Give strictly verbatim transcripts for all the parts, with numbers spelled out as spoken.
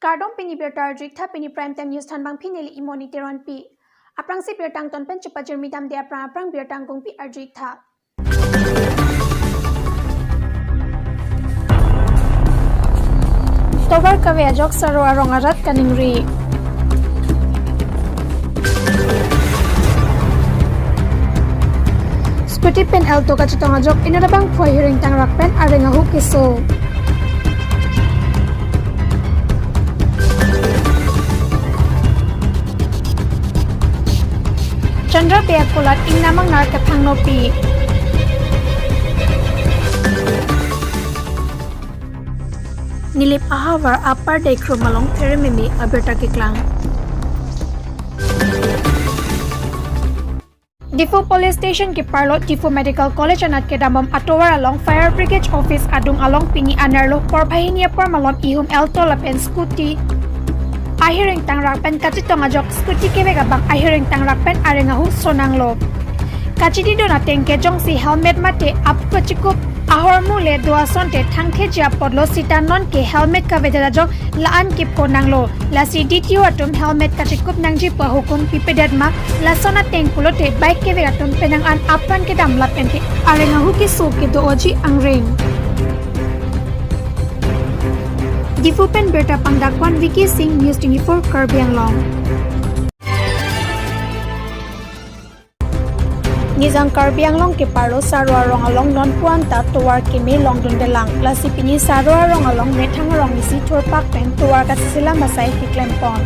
Kardom, pini birta arju-ik tha. Pini Prime Time News thanbangpi neli Imoni Teronpi. Aphrangsi birta angton pen chepajirmi damde aphrang aphrang birta angkungpi arju-ik tha. Tovar kave ajok Saro arong arat kaningri. Scooty pen Alto kachetong ajok inut abangphu ahir ingtangrak pen areng ahu keso. Chandra Bey akulat ingnam angnar kathang nopi. Nilip ahavar Upper Dekrom along pherememe abirta keklang. Diphu Police Station keparlo Diphu Medical College anat kedambom atovar along Fire Brigade Office adung along pini anerlo porphai hini apor malom ihum Alto lapen Scooty ahir ingtangrak pen kachetong ajok Scooty kevek abang ahir ingtangrak pen areng ahu sonanglo. Kachedidun ateng ke jongsi helmet mate aphu kachekup ahormu le do asonte thangtheji apotlo sita nonke helmet kavedet ajok la-an kepho nanglo. Lasi D T O atum helmet kachekup nangji pu ahukum pipedet ma, lason ateng pulote bike kevek atum penang an apran kedam lapente areng ahu keso kedo-oji angreng. Diphu pen birta pangdakpon Vicky Singh, News twenty-four Karbi Anglong. Nijang Karbi Anglong keparlo Saro arong along non puan ta tovar keme longdundelang. Lasi pini Saro arong along methang arong isi thurpak pen tovar kachisilam asai keklempon.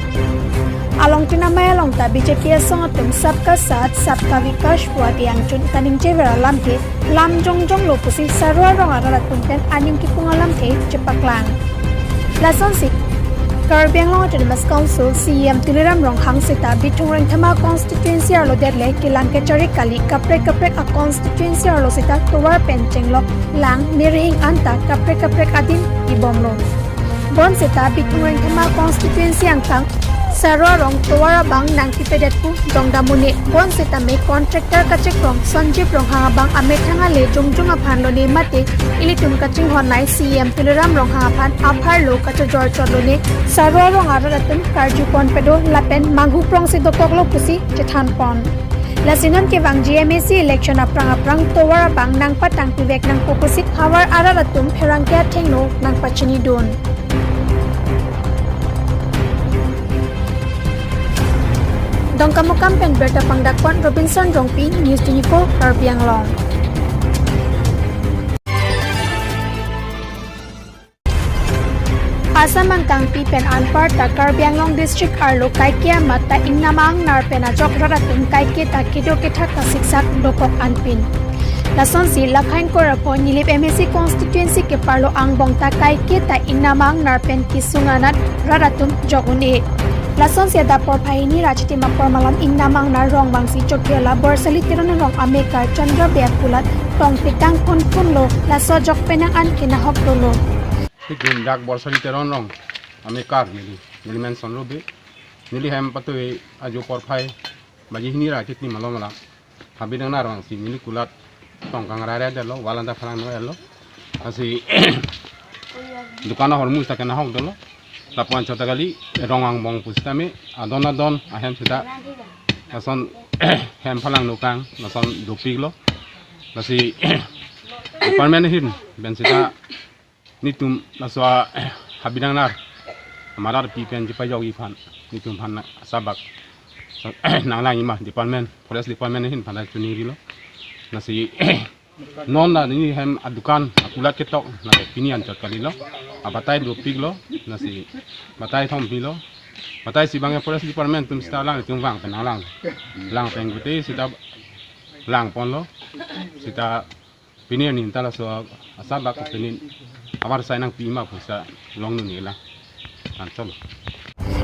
Alongtin amei along ta B J P asong atum Sabka Saath, Sabka Vikash pu adi angchun kaningjever alam ke lam jongjonglo pusi Saro arong arat atum pen aning kepung alamthe chepaklang. Lasonsi Karbi Anglong Autonomous Council C E M Tuliram Ronghang seta Bithung Rengthama constituency arlo det le kelang kechari kali kaprek kaprek a constituency arlo seta tovar pen chenglok lang merhing anta kaprek kaprek adim ibomlo. Bonseta Bithung Rengthama constituency angkang Saro arong tovar abang nangpipedet pu dongdam un-e. Bonsetame contractor kachekrong Sanjeev Ronghang abang amethang ale jongjong aphan lone mate ilitum kachinghon nai C E M Tuliram Ronghang aphan apharlo kachojor chot lone Saro arong arat atum karjupon pedo lapen manghu prongsi dokoklo pusi chethanpon. Lasi non kevangji M A C election aphrang aphrang tovar abang nangpatangpivek nangpo pusi havar arat atum pherangke athengno nangpachinidun. Dongkamukam pen birta pangdakpon Robinson Rongpi, News twenty-four Karbi Anglong. Assam angkangpi pen anparta Karbi Anglong district arlo kaike amat ta ingnam angnar pen ajok rat atum kaike ta kedo kethak kasiksak dokok anpin. Lasonsi Lakhain Korapo Nilip M A C constituency keparlo angbong ta kaike ta ingnam angnar pen kesung anat rat atum jok un-e. Lasonsi adap porphai hini ra chitim apor malom ingnam angnar rong bangsi Chokihola Borsali Teron arong amekar Chandra Bey akulat tongtekang phunphunlo, laso jok penang an kenahok dolo. Thik gunjak Borsali Teron arong amekar neli, neli Menson Rongpi, neli hem patui ajo porphai baji hini ra chitim malom la. Habidang nar bangsi neli kulat tongkang rare detlo, walanda phalang no elo. Lasi dukan ahormu sita kenahok dolo. Lapuan chota kali, rong angbong pusitame, adon adon ahem sita. Lason hem phalang nokang, lason dopiklo. Lasi department ahin pen sita netum laso a, habidang nar amararpi pen chepajokji aphan netum aphan asabak nanglangji ma department, forest department ahin aphan ta chiningrilo. Lasi non la neli hem adukan akulat ketok la pini anchot kalilo. Abatai dopiklo, lasi batai thom pilo. Batai si bang forest department atum sita lang, atum vang pen nanglang. Lang pen gute sita langponlo. Sita pini arni ta laso asabak pini abar sai nangpi ma pu sita longdun nela. Anchot.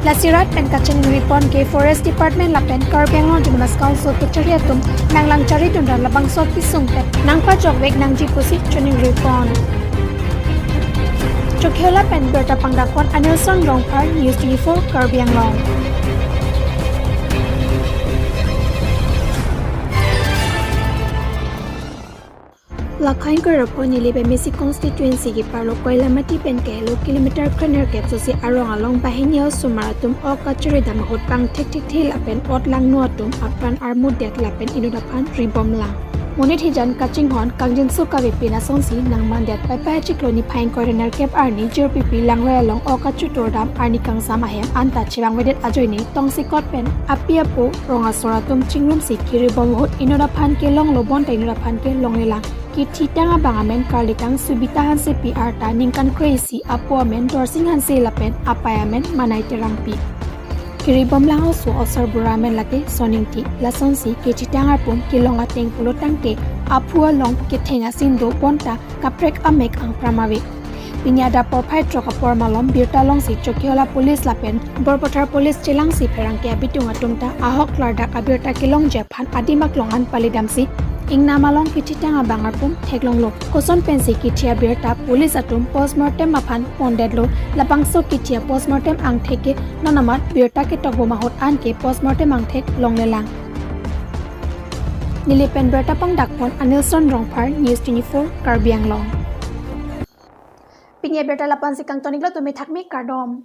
Lasi rat pen kachingripon ke Forest Department lapen Karbi Anglong Autonomous Council kechari atum nanglang charidun ra labangso kesung pen nangpajokvek nangji pusi chiningripon. Chokihola pen birta pangdakpon Anilson Rongphar, News twenty-four Karbi Anglong. Lakhang Kerapho Nilip M A C constituency keparlo Koilamati pen kehelo kilometer krenerkep sosi arong along banghini osomar atum ok kachuri dam ahut pangthekthekthe lapen ot langno atum apran armudet lapen inut aphan ribomlang. Monit hijan kachinghon kangjinso kavepin asonsi nangmandet Paipai achiklo niphai ingkoi ra nerkep arni Jirpipi Langroi along ok kachutur dam arni kangsam ahem anta chevangvedet ajoine tongsekot pen api apo rong asor atum chingrumsi keribom ahut inut aphan kelonglo bonta inut aphan ke longlelang. Kethitang abang amen karlitang Subita Hansepi arta ningkan kre-isi, apo amen Dorsing Hanse lapen apei amen Manai Terangpi. Keribomlang oso osor bura amen lake Soning Ingti. Lasonsi kethitang arpum kelong ateng pulotangte aphu along ketheng asin do bonta kaprek amek angpram ave. Pini adap porphai throk apor malom birta longsi Chokihola Police lapen Borpathar Police chelangsi pherangke abitung atum ta ahok klardak abirta kelongji aphan adim aklong an palidamsi ingnam along kethitang abang arpum theklonglo. Koson pensi kethi abirta police atum postmortem aphan pondetlo, labangso kethi a postmortem angthek ke non amat birta ketokbom ahut anke postmortem angthek longlelang. Nilip pen birta pangdakpon Anilson Rongphar, News twenty-four, Karbi Anglong. Pini abirta la-ansi kangtoniklo, tumi thakmi, kardom.